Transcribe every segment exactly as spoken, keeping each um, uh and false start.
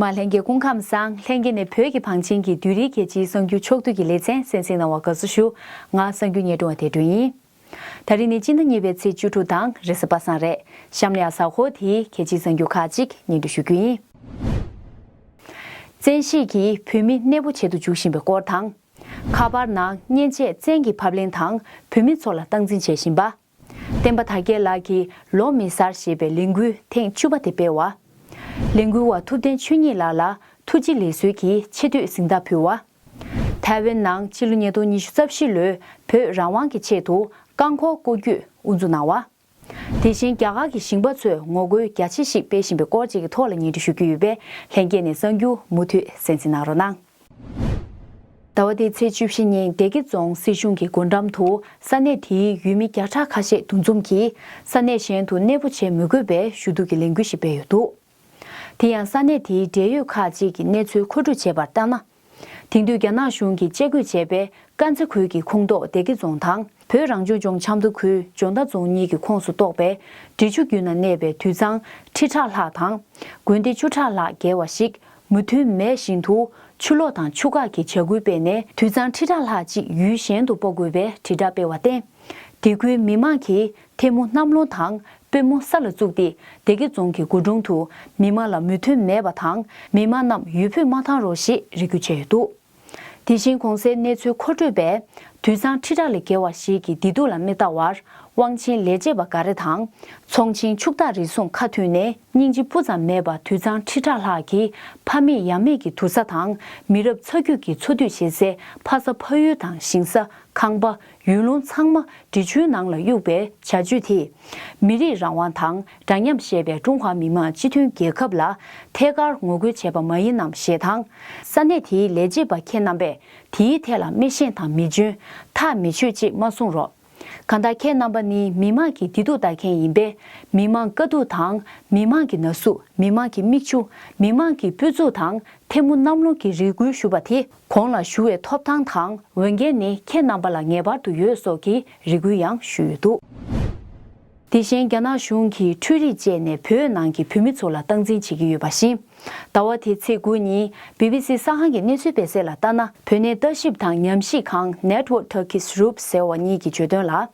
མ་ལྷན་རྒྱས་སྐུ་ཁམས་བཟང་། ལྷན་རྒྱས་ནས་བོད་ཀྱི་བང་ཆེན་གྱི་བསྡུས་རིས་རྒྱལ་སྤྱིའི་གསར་འགྱུར་ཕྱོགས་བསྡུས་ཀྱི་ལེ་ཚན་གསན་གཟིགས་གནང་བར་དགའ་བསུ་ཞུ། ང་གསར་འགྱུར་སྙན་སྒྲོན་པ་བདེ་སྒྲོན་ཡིན། ད་རིང་ནི་སྤྱི་ཟླ་གཉིས་པའི་ཚེས་བཅུ་དྲུག་དང་རེས་གཟའ་པ་སངས་རེད། གཤམ་ལ་ཡང་གཟའ་འཁོར་དེའི་རྒྱལ་སྤྱིའི་གསར་འགྱུར་ཁག་ཅིག་སྙན་སྒྲོན་ཞུ་རྒྱུ་ཡིན། བཙན་ཤེད་ཀྱིས་བོད་མི་གནས་སྤོ་བྱེད་དུ་འཇུག་བཞིན་པའི་སྐོར་དང་། ཁ་པར་ནང་མཉེན་ཆས་བཙན་གྱིས་ཕབ་ལེན་དང་བོད་མི་ཚོ་ལ་སྟངས་འཛིན་བྱེད་བཞིན་པ། བསྟན་པ་དར་རྒྱས་ལགས་ཀྱིས་ལོ་མི་གསར་ཞེས་པའི་ལས་འགུལ་ཐེངས་བཅུ་པ་དེ་སྤེལ་བ། ལས་འགུལ་བ་ཐུབ་བསྟན་ཆོས་ཉིད་ལགས་ལ་ཐུགས་རྗེ་ལེགས་གསོལ་གྱི་ཆེ་བསྟོད་གཟེངས་རྟགས་ཕུལ་བ། ཐའེ་ཝན་ནང་ཕྱི་ལོ་ཉིས་སྟོང་ཉི་ཤུ་རྩ་བཞི་ལོའི་བོད་རང་དབང་གི་ཆེད་དུ་རྐང་འཁོར་སྐོར་སྐྱོད་དབུ་འཛུགས་གནང་བ། དེ་བཞིན་རྒྱ་གར་གྱི་ཞིང་པ་ཚོས་ངོ་རྒོལ་རྒྱ་ཆེ་ཞིག་སྤེལ་བཞིན་པའི་སྐོར་བཅས་ཀྱི་ཐོག་ལ་སྙན་སྒྲོན་ཞུ་རྒྱུ་ཡོད་པས་ལྷན་རྒྱས་ནས་གསར་འགྱུར་མུ་མཐུད་གསན་གཟིགས་གནང་རོགས་གནང་། ཟླ་བ་འདིའི་ཚེས་བཅུ་བཞི་ཉིན་བདེ་སྐྱིད་རྫོང་སྲིད་གཞུང་གི་སྒོ་འགྲམ་དུ་ས་གནས་དེའི་ཡུལ་མི་བརྒྱ་ཕྲག་ཁ་ཤས་འདུ་འཛོམས་ཀྱིས་ས་གནས་གཞན་དུ་གནས་སྤོ་བྱེད་མི་དགོས་པའི་ཞུ་གཏུག་གི་ལས་འགུལ་ཞིག་སྤེལ་ཡོད་འདུག་དེ་ཡང་ས་གནས་དེའི་འབྲེལ་ཡོད་ཁག་ཅིག་གིས་གནས་ཚུལ་མཁོ་སྒྲུབ་བྱས་པར་ལྟར་ན། དེང་དུས་རྒྱ་ནག་གཞུང་གིས་བཅད་བགོས་བྱས་པའི་དཀར་མཛེས་ཁུལ་གྱི་ཁོངས་གཏོགས་བདེ་སྐྱིད་རྫོང་དང་བོད་རང་སྐྱོང་ལྗོངས་ཆབ་མདོ་ཁུལ་ཇོ་མདའ་རྫོང་གཉིས་ཀྱི་ཁོངས་སུ་གཏོགས་པའི་འབྲི་ཆུ་རྒྱུད་ན་གནས་པའི་དུད་ཚང་ཁྲི་ཕྲག་ལྷག་དང་། དགོན་སྡེ་བཅུ་ཕྲག་ལྷག་བརྒལ་བ་ཞིག་མོས་མཐུན་མེད་བཞིན་དུ་ཆུ་ལོག་དང་ཆུ་འགག་གི་བྱ་འགུལ་སྤེལ་ནས་དུད་ཚང་ཁྲི་ཕྲག་ལྷག་ཅིག་ཡུལ་གཞན་དུ་སྤོ་དགོས་པའི་དྲིལ་བསྒྲགས་སྤེལ་བར་བརྟེན། དེ་ཁུལ་མི་མང་གིས་ཐལ་མོ་གནམ་ལོང་དང་པུས་མོ་ས་ལ་བཙུགས་ཏེ་བདེ་སྐྱིད་རྫོང་གི་སྒོ་དྲུང་དུ་མི་མང་ལ་མོས་མཐུན་མེད་པ་དང་མི་མང་རྣམས་ཡུལ་བུད་མ་བཏང་རོགས་ཞེས་རེ་སྐུལ་བྱས་ཡོད་འདུག་དེ་བཞིན་གོང་གསལ་གནས་ཚུལ་མཁོ་སྤྲོད་པས་དུད་ཚང་ཁྲི་ཕྲག་ལས་བརྒལ་བ་ཞིག་གི་བདེ་སྡུག་ལ་མི་ལྟ་བར་དབང་ཆེན་ལས་བྱེད་པ་འགའ་རེ་དང་ཚོང་ཆེན་ཕྱུག་བདག་རེ་ཟུང་ཁ་མཐུན་ནས་སྙིང་རྗེ་སྤུ་ཙམ་མེད་པར་དུད་ཚང་ཁྲི་ཕྲག་ལྷག་གི་ཕ་མེས་ཡང་མེས་ཀྱི་དུར་ས་དང་མི་རབས་ཚ་རྒྱུད་ཀྱི་འཚོ་སྡོད་བྱེད་སའི་ཕ་ས་ཕ་ཡུལ་དང་ཞིང་ས་ཁང་པ་ཡུལ་ལུང་ཚང་མ་འབྲི་ཆུའི་ནང་ལ་གཡུགས་པའི་བྱ་སྤྱོད་དེས། མི་རིགས་རང་དབང་དང་འདྲ་མཉམ་ཞེས་པའི་ཀྲུང་ཧྭ་མི་དམངས་སྤྱི་མཐུན་རྒྱལ་ཁབ་ལ་ཐད་ཀར་ངོ་རྒོལ་བྱས་པ་མ་ཡིན་ནམ་ཞེས་དང་། ས་གནས་དེའི་ལས་བྱེད་པ་ཁྱེད་རྣམ་པས་དེའི་ཐད་ལ་མི་ཤེས་དང་མི་འཇོན། ཐག་མི་ཆོད་ཅེས་མ་གསུང་རོགས། གང་ལྟར་ཁྱེད་རྣམ་པ་ནི་མི་དམངས་ཀྱི་བདེ་སྡུག་ལྟ་མཁན་ཡིན་པས། མི་དམངས་དཀའ་སྡུག་དང་མི་དམངས་ཀྱི་ན་ཟུག་མི་དམངས་ཀྱི་མིག་ཆུ། མི་དམངས་ཀྱི་སྤུས་ཚུགས་དང་ཐལ་མོ་གནམ་ལོང་གི་རེ་སྐུལ་ཞུ་བ་དེ་གོང་ལ་ཞུ་བའི་ཐོབ་ཐང་དང་འོས་འགན་ནི་ཁྱེད་རྣམ་པ་ལ་ངེས་པར་དུ་ཡོད་སོགས་ཀྱི་རེ་སྐུལ་ཡང་ཞུས་ཡོད་འདུག་དེ་བཞིན་རྒྱ་ནག་གཞུང་གིས་འཕྲུལ་རིག་སྤྱད་ནས་བོད་ནང་གི་བོད་མི་ཚོ་ལ་སྟངས་འཛིན་བྱེད་ཀྱི་ཡོད་པ་བཞིན། ཟླ་བ་དེའི་ཚེས་དགུ་ཉིན་བི་བི་སི་གསར་ཁང་གི་གནས་ཚུལ་སྤེལ་གསལ་ལ་ལྟར་ན། བོད་གནས་ལྟ་ཞིབ་དང་ཉམས་ཞིབ་ཁང་Network Turkish Group ཟེར་བ་གཉིས་ཀྱིས་བརྗོད་དོན་ལ།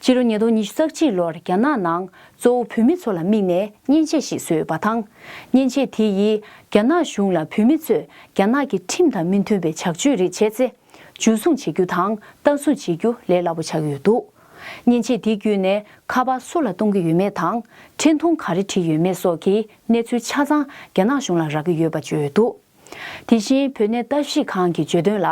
ཕྱི་ལོ་ཉིས་སྟོང་ཉི་ཤུ་རྩ་གཅིག་ལོར་རྒྱ་ནག་ནང་གཙོ་བོ་བོད་མི་ཚོ་ལ་དམིགས་ནས་མཉེན་ཆས་ཤིག་བཟོས་ཡོད་པ་དང་། མཉེན་ཆས་དེ་ཡིས་རྒྱ་ནག་གཞུང་ལ་བོད་མི་ཚོས་རྒྱ་ནག་གི་ཁྲིམས་དང་མི་མཐུན་པའི་བྱ་སྤྱོད་རིགས་བྱས་ཚེ། འཇུ་བཟུང་བྱེད་རྒྱུ་དང་ལྟ་སྲུང་བྱེད་རྒྱུ་ལས་སླ་པོ་ཆགས་ཀྱི་ཡོད་འདུག་མཉེན་ཆས་དེ་བརྒྱུད་ནས་ཁ་པར་སུ་ལ་གཏོང་གི་ཡོད་མེད་དང་། འཕྲིན་ཐུང་ག་རེ་བྲིས་ཡོད་མེད་སོགས་ཀྱི་གནས་ཚུལ་ཆ་ཚང་རྒྱ་ནག་གཞུང་ལ་རག་གི་ཡོད་པ་བརྗོད་ཡོད་འདུག་དེ་བཞིན་བོད་གནས་ལྟ་ཞིབ་ཁང་གིས་བརྗོད་དོན་ལ།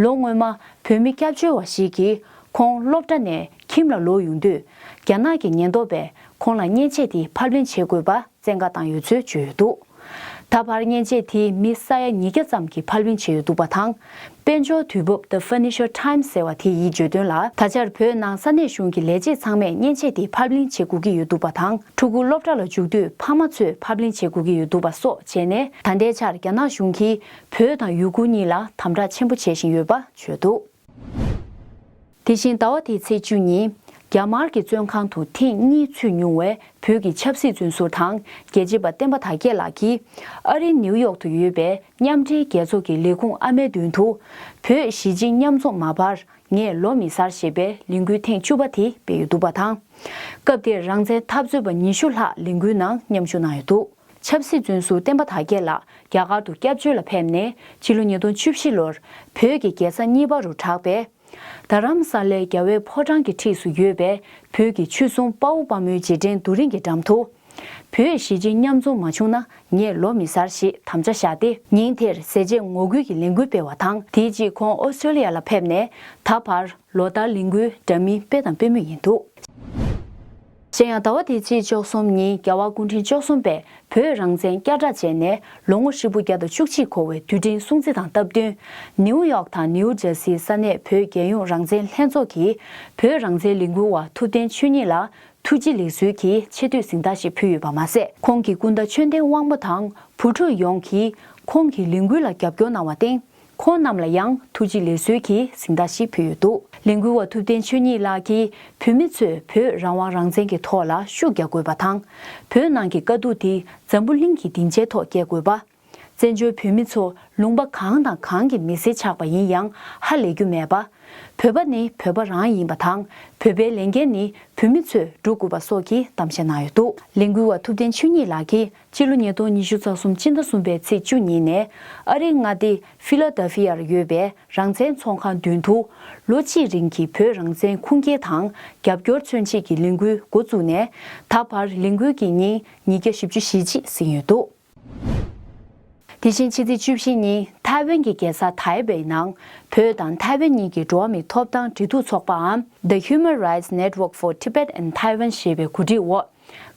ལོ་སྔོན་མ་བོད་མི་སྐྱབས་བཅོལ་བ་ཞིག་གིས་ཁོང་སློབ་གྲྭ་ནས་ཁྱིམ་ལ་ལོག་ཡོང་དུས། རྒྱ་ནག་གི་ཉེན་རྟོག་པས་ཁོང་ལ་མཉེན་ཆས་དེ་ཕབ་ལེན་བྱེད་དགོས་པ་བཙན་བཀའ་བཏང་ཡོད་ཚུལ་བརྗོད་ཡོད་འདུག་ད་བར་མཉེན་ཆས་དེ་མི་ས་ཡ་ཉིས་བརྒྱ་ཙམ་གྱིས་ཕབ་ལེན་བྱས་ཡོད་འདུག་པ་དང་། དཔལ་འབྱོར་དུས་བབ་The Financial Times ཟེར་བ་དེ་ཡིས་བརྗོད་དོན་ལ། ད་ཆར་བོད་ནང་ས་གནས་གཞུང་གི་ལས་བྱེད་ཚང་མས་མཉེན་ཆས་དེ་ཕབ་ལེན་བྱེད་དགོས་ཀྱི་ཡོད་འདུག་པ་དང་། ཕྲུ་གུ་སློབ་གྲྭ་ལ་འཇུག་དུས་ཕ་མ་ཚོས་ཕབ་ལེན་བྱེད་དགོས་ཀྱི་ཡོད་འདུག་པ་སོགས་བྱས་ནས། ད་ལྟའི་ཆར་རྒྱ་ནག་གཞུང་གིས་བོད་དང་ཡུ་གུར་གཉིས་ལ་དམ་དྲག་ཆེན་པོ་བྱེད་བཞིན་ཡོད་པ་བརྗོད་འདུག་དེ་བཞིན་ཟླ་བ་འདིའི་ཚེས་བཅུ་ཉིན། རྒྱ་དམར་གྱི་བཙོན་ཁང་དུ་ཐེངས་གཉིས་ཚུད་མྱོང་བའི་བོད་ཀྱི་ཆབ་སྲིད་བཙོན་ཟུར་དང་རྒྱལ་གཅེས་པ་བསྟན་པ་དར་རྒྱས་ལགས་ཀྱིས། ཨ་རིའི་ནིའུ་ཡོག་ཏུ་ཡོད་པའི་མཉམ་འབྲེལ་རྒྱལ་ཚོགས་ཀྱི་ལས་ཁུངས་ཨ་མའི་མདུན་དུ། བོད་གཞིས་བྱེས་མཉམ་འཛོམས་མ་པར་ངས་ལོ་མི་གསར་ཞེས་པའི་ལས་འགུལ་ཐེངས་བཅུ་པ་དེ་སྤེལ་ཡོད་འདུག་པ་དང་། སྐབས་དེར་རང་བཙན་འཐབ་རྩོད་པ་ཉི་ཤུ་ལྷག་ལས་འགུལ་ནང་མཉམ་ཞུགས་གནང་ཡོད་འདུག་ཆབ་སྲིད་བཙོན་ཟུར་བསྟན་པ་དར་རྒྱས་ལགས་རྒྱ་གར་དུ་སྐྱབས་བཅོལ་ལ་ཕེབས་ནས། ཕྱི་ལོ་ཉིས་སྟོང་བཅུ་བཞི་ལོར་བོད་ཀྱི་རྒྱལ་ས་གཉིས་པ་རུ་གྲགས་པའི་རྡ་རམ་ས་ལའི་རྒྱལ་བའི་ཕོ་བྲང་གི་འཁྲིས་སུ་ཡོད་པའི་བོད་ཀྱི་ཆོས་སྲུང་དཔའ་བོ་དཔའ་མོའི་རྗེས་དྲན་རྡོ་རིང་གི་འགྲམ་དུ། བོད་གཞིས་བྱེས་མཉམ་འཛོམས་མ་བྱུང་ན་ངས་ལོ་མི་གསར་ཞེས་དམ་བཅའ་བཞག་སྟེ། ཉིན་དེར་ཟས་བཅད་ངོ་རྒོལ་གྱི་ལས་འགུལ་སྤེལ་བ་དང་། དེའི་རྗེས་ཁོང་ཨོ་སི་ཀྲོ་ལི་ཡ་ལ་ཕེབས་ནས་ད་བར། ལོ་ལྟར་ལས་འགུལ་འདྲ་མིན་སྤེལ་དང་སྤེལ་མུས་ཡིན་འདུག་གཞན་ཡང་ཟླ་བ་འདིའི་ཚེས་བཅུ་གསུམ་ཉིན་རྒྱལ་བ་སྐུ་ཕྲེང་བཅུ་གསུམ་པས་བོད་རང་བཙན་བསྐྱར་བསྒྲགས་བྱས་ནས་ལོ་ངོ་ཧྲིལ་པོ་བརྒྱ་དང་བཅུ་གཅིག་འཁོར་བའི་དུས་དྲན་སྲུང་བརྩི་དང་སྟབས་བསྟུན། ནིའུ་ཡོག་དང་ནིའུ་ཇར་སིའི་ས་གནས་བོད་རྒྱལ་ཡོངས་རང་བཙན་ལྷན་ཚོགས་ཀྱིས་བོད་རང་བཙན་ལས་འགུལ་བ་ཐུབ་བསྟན་ཆོས་ཉིད་ལ་ཐུགས་རྗེ་ལེགས་གསོལ་གྱི་ཆེ་བསྟོད་གཟེངས་རྟགས་ཤིག་ཕུལ་ཡོད་པ་མ་ཟད། ཁོང་གི་སྐུ་ཟླ་ཆོས་ལྡན་དབང་མོ་དང་བུ་ཕྲུག་ཡོངས་ཀྱིས་ཁོང་གི་ལས་འགུལ་ལ་རྒྱབ་སྐྱོར་གནང་བར་བརྟེན། ཁོང་རྣམས་ལ་ཡང་ཐུགས་རྗེ་ལེགས་གསོལ་གྱི་གཟེངས་རྟགས་ཤིག་ཕུལ་ཡོད་འདུག་ལས་འགུལ་བ་ཐུབ་བསྟན་ཆོས་ཉིད་ལགས་ཀྱིས་བོད་མི་ཚོས་བོད་རང་དབང་རང་བཙན་གྱི་ཐོག་ལ་ཤུགས་རྒྱག་དགོས་པ་དང་། བོད་ནང་གི་དཀའ་སྡུག་དེ་འཛམ་བུ་གླིང་གི་སྡིངས་ཆའི་ཐོག་སྐྱེལ་དགོས་པ། བཙན་བྱོལ་བོད་མི་ཚོ་ལུང་པ་གང་དང་གང་གི་མི་སེར་ཆགས་པ་ཡིན་ཡང་ཧ་ལས་རྒྱུ་མེད་པ། བོད་པ་ནི་བོད་པ་རང་ཡིན་པ་དང་། བོད་པའི་ལས་འགན་ནི་བོད་མི་ཚོས་སྒྲུབ་དགོས་པ་སོགས་ཀྱི་གཏམ་བཤད་གནང་ཡོད་འདུག་ལས་འགུལ་བ་ཐུབ་བསྟན་ཆོས་ཉིད་ལགས་ཀྱིས་ཕྱི་ལོ་ཉིས་སྟོང་ཉི་ཤུ་རྩ་གསུམ་སྤྱི་ཟླ་གསུམ་པའི་ཚེས་བཅུ་ཉིན་ནས་ཨ་རིའི་མངའ་སྡེ་ཕི་ལ་ཌེལ་ཕི་ཡར་ཡོད་པའི་རང་བཙན་ཚོང་ཁང་མདུན་དུ་ལོ་གཅིག་རིང་གི་བོད་རང་བཙན་ཁུངས་སྐྱེལ་དང་རྒྱབ་སྐྱོར་མཚོན་ཆེད་ཀྱི་ལས་འགུལ་འགོ་བཙུགས་ནས། ད་བར་ལས་འགུལ་གྱི་ཉིན་ཉིས་བརྒྱ་བཞི་བཅུ་ཞེ་གཅིག་ཟིན་ཡོད་འདུག་དེ་བཞིན་ཕྱི་ཚེས་བཅུ་བཞི་ཉིན་ཐའེ་ཝན་གྱི་རྒྱལ་ས་ཐའེ་པེ་ནང་བོད་དང་ཐའེ་ཝན་གཉིས་ཀྱི་འགྲོ་བ་མིའི་ཐོབ་ཐང་འབྲེལ་གཏུག་ཚོགས་པའམ། The Human Rights Network for Tibet and Taiwan ཞེས་པའི་གོ་སྒྲིག་འོག་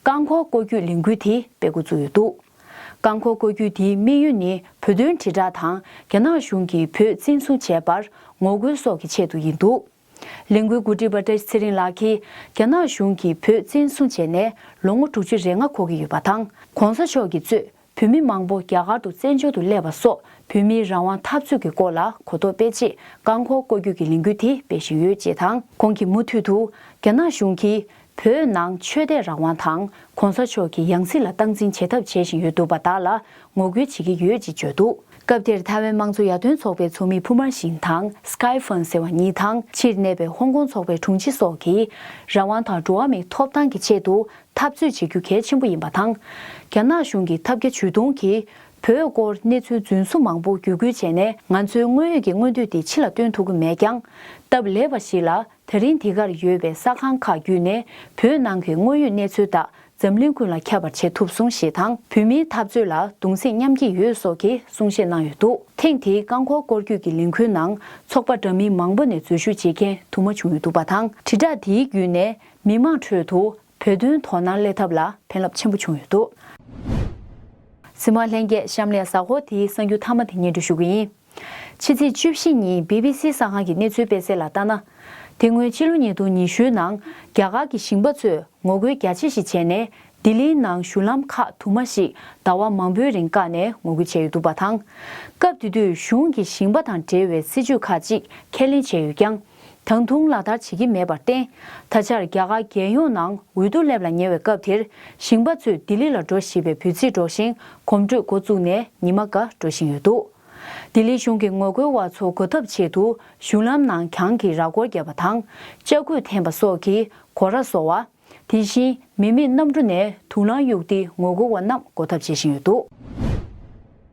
རྐང་འཁོར་སྐོར་སྐྱོད་ལས་འགུལ་དེ་སྤེལ་འགོ་བཙུགས་ཡོད་འདུག་རྐང་འཁོར་སྐོར་སྐྱོད་དེའི་དམིགས་ཡུལ་ནི་བོད་དོན་དྲིལ་བསྒྲགས་དང་རྒྱ་ནག་གཞུང་གིས་བོད་བཙན་བཟུང་བྱས་པར་ངོ་རྒོལ་སོགས་ཀྱི་ཆེད་དུ་ཡིན་འདུག་ལས་འགུལ་འགོ་ཁྲིད་པ་བཀྲ་ཤིས་ཚེ་རིང་ལགས་ཀྱིས། རྒྱ་ནག་གཞུང་གིས་བོད་བཙན་བཟུང་བྱས་ནས་ལོ་ངོ་དྲུག་ཅུ་རེ་ལྔ་འཁོར་གྱི་ཡོད་པ་དང་། གོང་ས་མཆོག་གིས་གཙོས་བོད་མི་མང་པོ་རྒྱ་གར་དུ་བཙན་བྱོལ་དུ་སླེབས་པ་སོགས་བོད་མིའི་རང་དབང་འཐབ་རྩོད་ཀྱི་སྐོར་ལ་གོ་རྟོགས་སྤེལ་ཆེད་རྐང་འཁོར་སྐོར་སྐྱོད་ཀྱི་ལས་འགུལ་དེ་སྤེལ་བཞིན་ཡོད་ཅེས་དང་། ཁོང་གིས་མུ་མཐུད་དུ་རྒྱ་ནག་གཞུང་གིས་བོད་ནང་ཆོས་དད་རང་དབང་དང་གོང་ས་མཆོག་གི་ཡང་སྲིད་ལ་སྟངས་འཛིན་བྱེད་ཐབས་བྱེད་བཞིན་ཡོད་འདུག་པ་དག་ལ་ངོ་རྒོལ་བྱེད་ཀྱི་ཡོད་ཅེས་བརྗོད་འདུག་སྐབས་དེར་ཐའེ་ཝན་དམངས་གཙོ་ཡར་ཐོན་ཚོགས་པའི་ཚོགས་མི་ཕུ་མར་ཤིང་དང་སྐའི་ཧྥན་ཟེར་བ་གཉིས་དང་། ཕྱིར་གནས་པའི་ཧོང་ཀོང་ཚོགས་པའི་དྲུང་ཆེ་སོགས་ཀྱིས་རང་དབང་དང་འགྲོ་བ་མིའི་ཐོབ་ཐང་གི་ཆེད་དུ་འཐབ་རྩོད་བྱེད་རྒྱུ་གལ་ཆེན་པོ་ཡིན་པ་དང་། རྒྱ་ནག་གཞུང་གི་ཐབས་བརྒྱ་ཇུས་སྟོང་གིས་བོད་སྐོར་གནས་ཚུལ་རྫུན་བཟོ་མང་པོ་བརྒྱུད་སྐུལ་བྱས་ནས། ང་ཚོའི་དངོས་ཡོད་ཀྱི་མངོན་འདོད་དེ་ཕྱི་ལ་སྟོན་ཐུབ་ཀྱི་མེད་ཀྱང་། སྟབས་ལེགས་པ་ཞིག་ལ། ད་རིང་འདི་གར་ཡོད་པའི་གསར་ཁང་ཁག་བརྒྱུད་ནས་བོད་ནང་གི་དངོས་ཡོད་གནས་ཚུལ་དག་འཛམ་གླིང་ཀུན་ལ་ཁྱབ་པར་བྱེད་ཐུབ་སོང་ཞེས་དང་། བོད་མིའི་འཐབ་རྩོད་ལ་གདུང་སེམས་མཉམ་སྐྱེད་ཡོད་སོགས་ཀྱི་གསུང་བཤད་གནང་ཡོད་འདུག་ཐེངས་འདིའི་རྐང་འཁོར་སྐོར་སྐྱོད་ཀྱི་ལས་འགུལ་ནང་ཚོགས་པ་འདྲ་མིན་མང་པོ་ནས་འཛུལ་ཞུགས་བྱེད་མཁན་དུ་མ་བྱུང་ཡོད་འདུག་པ་དང་། དྲིལ་བསྒྲགས་འདིའི་བརྒྱུད་ནས་མི་མང་ཁྲོད་དུ་བོད་དོན་དོ་སྣང་སླེབས་ཐབས་ལ་ཕན་རླབས་ཆེན་པོ་བྱུང་ཡོད་འདུག་གཟིགས་མོ་བོད་རྒྱལ་གཤམ་ལ་གཟའ་འཁོར་དེའི་གསར་འགྱུར་མཐའ་མ་དེ་སྙན་སྒྲོན་ཞུ་གི་ཡིན། ཕྱི་ཚེས་བཅུ་བཞི་ཉིན་བི་བི་སི་གསར་ཁང་གི་གནས་ཚུལ་སྤེལ་གསལ་ལ་ལྟ་ན། དེ་སྔོན་ཕྱི་ལོ་ཉིས་སྟོང་ཉི་ཤུའི་ནང་རྒྱ་གར་གྱི་ཞིང་པ་ཚོས་ངོ་རྒོལ་རྒྱ་ཆེ་ཞིག་བྱས་ནས་ལྡི་ལིའི་ནང་གཞུང་ལམ་ཁག་དུ་མ་ཞིག་ཟླ་བ་མང་པོའི་རིང་བཀག་ནས་ངོ་རྒོལ་བྱས་ཡོད་འདུག་པ་དང་། སྐབས་དེ་དུས་གཞུང་གིས་ཞིང་པ་དང་འབྲེལ་བའི་སྲིད་ཇུས་ཁག་ཅིག་ཁས་ལེན་བྱས་ཡོད་ཀྱང་། ད་དུང་ལག་བསྟར་བྱེད་ཀྱི་མེད་པར་བརྟེན། ད་ཆར་རྒྱ་གར་རྒྱལ་ཡོངས་ནང་འོས་བསྡུ་སླེབས་ལ་ཉེ་བའི་སྐབས་དེར་ཞིང་པ་ཚོས་ལྡི་ལི་ལ་འགྲོ་བཞིན་པའི་འབོད་ཚིག་སྒྲོག་བཞིན་གོམ་བགྲོད་འགོ་བཙུགས་ནས་ཉི་མ་འགའ་འགྲོ་བཞིན་ཡོད་འདུག་ལྡི་ལི་གཞུང་གིས་ངོ་རྒོལ་བ་ཚོ་འགོག་ཐབས་ཆེད་དུ་གཞུང་ལམ་ནང་གྱང་གི་ར་སྐོར་བརྒྱབ་པ་དང་། ལྕགས་སྐུད་འཐེན་པ་སོགས་ཀྱིས་སྒོ་ར་བཟོ་བ། དེ་བཞིན་མི་མེད་གནམ་གྲུ་ནས་དུག་རླངས་གཡུགས་ཏེ་ངོ་རྒོལ་བ་རྣམས་འགོག་ཐབས་བྱེད་བཞིན་ཡོད་འདུག་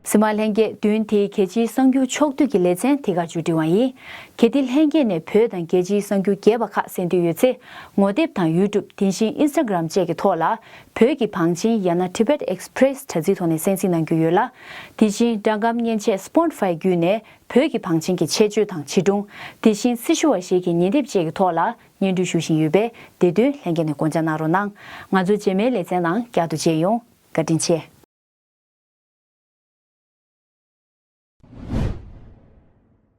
གཟིགས་མོ་བོད་རྒྱལ། བདུན་དེའི་རྒྱལ་སྤྱིའི་གསར་འགྱུར་ཕྱོགས་བསྡུས་ཀྱི་ལེ་ཚན་དེ་གར་མཇུག་སྒྲིལ་བ་ཡིན། གལ་ཏེ་ལྷན་རྒྱས་ནས་བོད་དང་རྒྱལ་སྤྱིའི་གསར་འགྱུར་རྒྱས་པ་ཁག་གསན་འདོད་ཡོད་ཚེ། ངོ་དེབ་དང་ཡུ་ཊུབ། དེ་བཞིན་ཨིན་སི་ཊ་གྷི་རམ་བཅས་ཀྱི་ཐོག་ལ་བོད་ཀྱི་བང་ཆེན་ཡང་ན་Tibet Express དྲ་ཚིགས་ཐོག་ནས་གསན་གཟིགས་གནང་རྒྱུ་ཡོད་ལ། དེ་བཞིན་སྒྲ་སྒམ་མཉེན་ཆས་Spotify བརྒྱུད་ནས་བོད་ཀྱི་བང་ཆེན་གྱི་ཆེད་བརྗོད་དང་བྱིས་སྒྲུང་། དེ་བཞིན་སྲི་ཞུ་བ་ཞིག་གི་ཉིན་དེབ་བཅས་ཀྱི་ཐོག་ལ་སྙན་སྒྲོན་ཞུ་བཞིན་ཡོད་པས། དེ་དོན་ལྷན་རྒྱས་ནས་དགོངས་འཇགས་གནང་རོགས་གནང་། ང་ཚོ་རྗེས་མའི་ལེ་ཚན་ནང་བསྐྱར་དུ་མཇལ་ཡོང་། བཀའ་དྲིན་ཆེ།